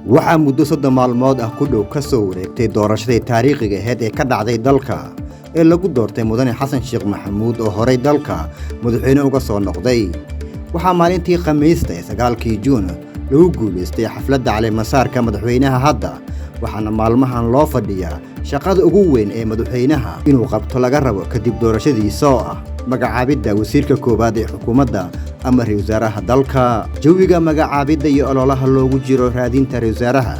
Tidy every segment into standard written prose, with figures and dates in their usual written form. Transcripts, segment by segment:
Waxaa muddo 30 maalmood ah ku dhow ka soo wareegtay doorashadii taariikhiga ahayd ee ka dhacday dalka ee lagu doortay Mudane Xasan Sheekh Maxamuud oo horey dalka madaxweyne uga soo noqday. Waxaa maalintii Khamiista ee 9-kii Juun lagu guulaystay xafladda caleemasaarka madaxweynaha hadda, waxaana maalmahan loo fadhiyaa shaqada ugu weyn ee madaxweynaha inuu qabto laga rabo kadib doorashadiisa oo ah magacaabidda wasiirka koowaad ee xukuumadda ama ra-iisul wasaaraha dalka. Jawiga magacaabidda iyo ololaha loogu jiro raadinta ra-iisul wasaaraha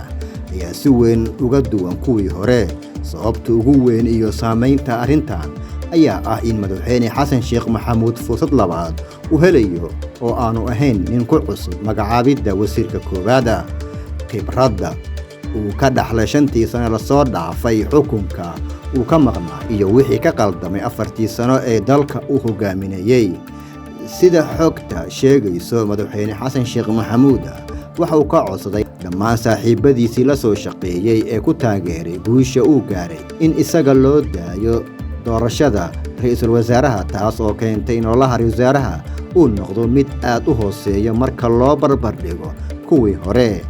ayaa si weyn uga duwan kuwii hore. Sababta ugu weyn iyo saamaynta arrintan ayaa ah in Madaxweyne Xasan Sheekh Maxamuud fursad labaad u helayo oo aanu ahayn nin ku cusub magacaabidda wasiirka koowaada. Khibradda uu ka dhaxlay 5-tii sano lasoo dhaafay xukunka uu ka maqnaa iyo wixii ka qaldamay 4-tii sano ee dalka uu hogaaminayey. Sida xogta sheegayso, Madaxweyne Xasan Sheekh Maxamuud waxa uu ka codsaday dhammaan saaxiibadiisii la soo shaqeeyey ee ku taageeray guusha uu gaaray in isaga loo daayo doorashada ra-iisul wasaaraha, taas oo keentay in ololaha ra-iisul wasaaraha uu noqdo mid aad u hooseeyo marka loo barbar dhigo kuwii hore.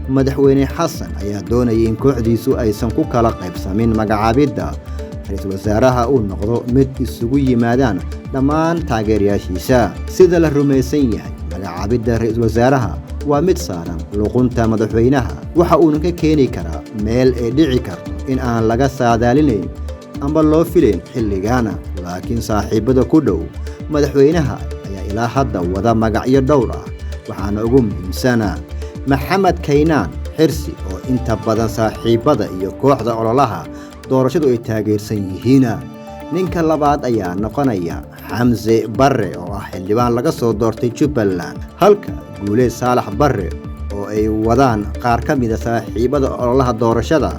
Madaxweyne Xasan ayaa doonayay in kooxdiisu aysan ku kala qaybsamin magacaabidda ra-iisul wasaaraha, uu noqdo mid isugu yimaadaan dhammaan taageerayaashiisa. Sida la rumaysan yahay, magacaabidda ra-iisul wasaaraha waa mid saaran luqunta madaxweynaha, waxa uuna ka keeni karaa meel ay dhici karto in aan laga saadaalinayn amba loo filayn xilligaana. Laakiin saaxiibada ku dhow madaxweynaha ayaa ilaa hadda wada magacyo dhowr ah, waxaana ugu muhiimsana Maxamed Kaynaan Xirsi oo inta badan saaxiibada iyo kooxda ololaha doorashadu ay taageersan yihiin. Ninka labaad ayaa noqonaya Xamse Barre oo ah xildhibaan laga soo doortay Jubbaland, halka Guuleed Saalax Barre oo ay wadaan qaar ka mida saaxiibada ololaha doorashada.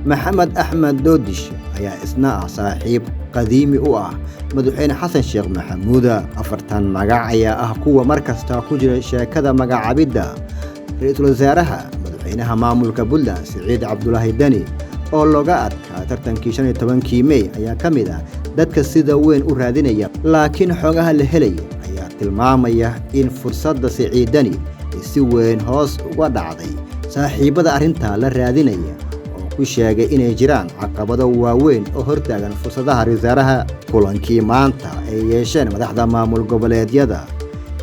Maxamed Axmed Doodish ayaa isna ah saaxiib qadiimi u ah Madaxweyne Xasan Sheekh Maxamuuda. 4-tan magac ayaa ah kuwa mar kasta ku jira sheekada magacaabidda ra-iisul wasaaraha. Madaxweynaha maamulka Puntland Siciid Cabdulaahi Deni oo looga adkaa tartankii 15-kii Mey ayaa ka mid ah dadka sida weyn u raadinaya, laakiin xogaha la helaya ayaa tilmaamaya in fursadda Siciid Deni ay si weyn hoos uga dhacday saaxiibada arrintaa la raadinaya oo ku sheegay inay jiraan caqabado waaweyn oo hortaagan fursadaha ra-iisul wasaaraha. Kulankii maanta ay yeesheen madaxda maamul goboleedyada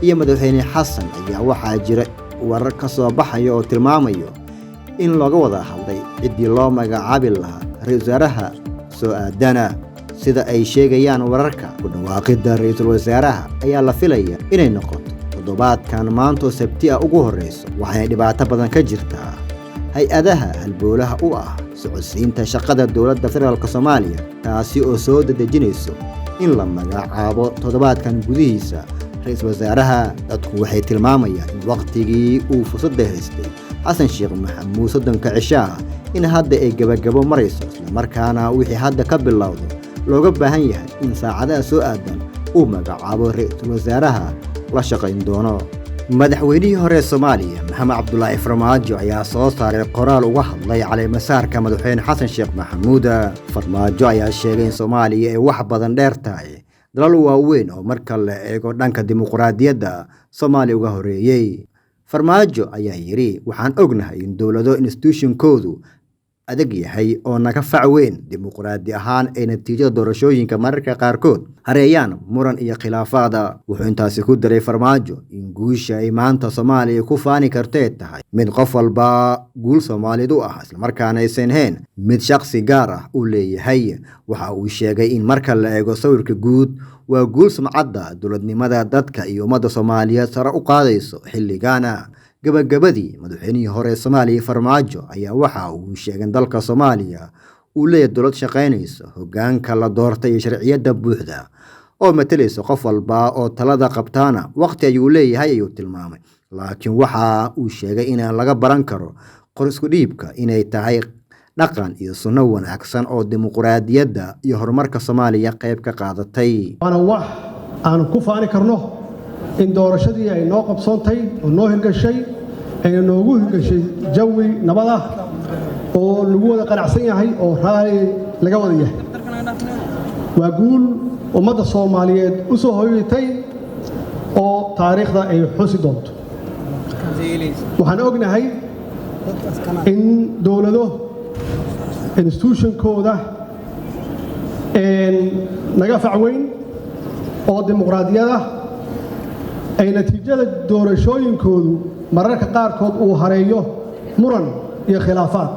iyo Madaxweyne Xasan ayaa waxaa jira warar ka soo baxaya oo tilmaamayo in looga wada hadlay ciddii loo magacaabi lahaa ra-iisul wasaaraha soo aadana. Sida ay sheegayaan wararka, ku dhawaaqidda ra-iisul wasaaraha ayaa la filaya inay noqoto toddobaadkan maantoo Sabti ah ugu horreyso, waxayna dhibaato badan ka jirtaa hay-adaha halboolaha u ah socodsiinta shaqada dowladda federaalk Soomaaliya, taasi oo soo dedejinayso in la magacaabo toddobaadkan gudihiisa ra-iisul wasaaraha. Dadku waxay tilmaamayaan in wakhtigii uu fursadda haystay Xasan Sheekh Maxamuud 30-ka cishaah in hadda ay gebagabo marayso, islamarkaana wixii hadda ka bilowdo looga baahan yahay in saacadaha soo aadan uu magacaabo ra-iisul wasaaraha la shaqayn doono. Madaxweynihii hore Soomaaliya Maxamed Cabdulaahi Farmaajo ayaa soo saaray qoraal uga hadlay caleemasaarka Madaxweyne Xasan Sheekh Maxamuud. Farmaajo ayaa sheegay in Soomaaliya ay wax badan dheer tahay dalal waaweyn oo marka la eego dhanka dimuqraadiyadda Soomaaliya uga horreeyey. Farmaajo ayaa yidhi, waxaan ognahay in dowlado institutionkoodu adag yahay oo naga fac weyn dimuqraadi ahaan ay natiijada doorashooyinka mararka qaarkood hareeyaan muran iyo khilaafaada. Wuxuu intaasi ku daray Farmaajo in guusha ay maanta Soomaaliya ku faani kartee tahay mid qof walba guul Soomaaliyeed u ah, islamarkaana aysan ahayn mid shaqsi gaar ah uu leeyahay. Waxa uu sheegay in marka la eego sawirka guud waa guul sumcadda dowladnimada dadka iyo ummadda Soomaaliyeed sare u qaadayso xilligaana. Gabagabadii, madaxweynihii hore Soomaaliya Farmaajo ayaa waxa uu sheegay in dalka Soomaaliya uu leeyahay dowlad shaqaynayso, hoggaanka la doortay iyo sharciyadda buuxda oo matalaysa qof walba oo talada qabtaana waqti ayuu leeyahay ayuu tilmaamay. Laakiin waxa uu sheegay inaan laga baran karo qor isku dhiibka inay tahay dhaqan iyo sunno wanaagsan oo dimuqraadiyadda iyo horumarka Soomaaliya qayb ka qaadatay. Waana wax aanu ku faani karno in doorashadii ay noo qabsoontay oo noo hirgashay, ayna noogu hirgashay jawi nabad ah oo lagu wada qanacsan yahay oo raali laga wada yahay. Waa guul ummadda Soomaaliyeed u soo hoyatay oo taariikhda ay xusi doonto. Waxaan ognahay In dowlado institutionkooda naga facweyn oo dimuqraadiyada ay natiijada doorashooyinkoodu mararka qaarkood uu hareeyo muran iyo khilaafaad.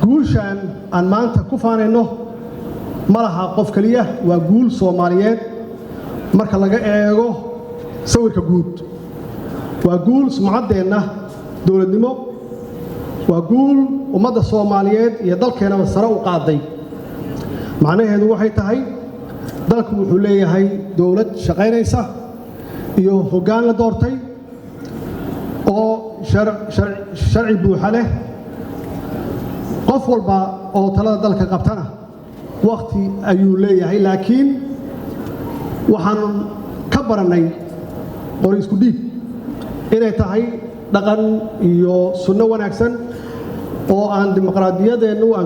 Guushaan aan maanta ku faanayno ma laha qof keliya, waa guul Soomaaliyeed. Marka laga eego sawirka guud, waa guul sumcaddeenna dowladnimo, waa guul ummadda Soomaaliyeed iyo dalkeennaba sare u qaaday. Macnaheedu waxay tahay dalku wuxuu leeyahay dowlad shaqaynaysa iyo hoggaan la doortay oo sharci buuxa leh. Qof walba oo talada dalka qabtana wakhti ayuu leeyahay, laakiin waxaan ka barannay qori isku dhiib inay tahay dhaqan iyo sunno wanaagsan oo aan dimuqraadiyadeennu aan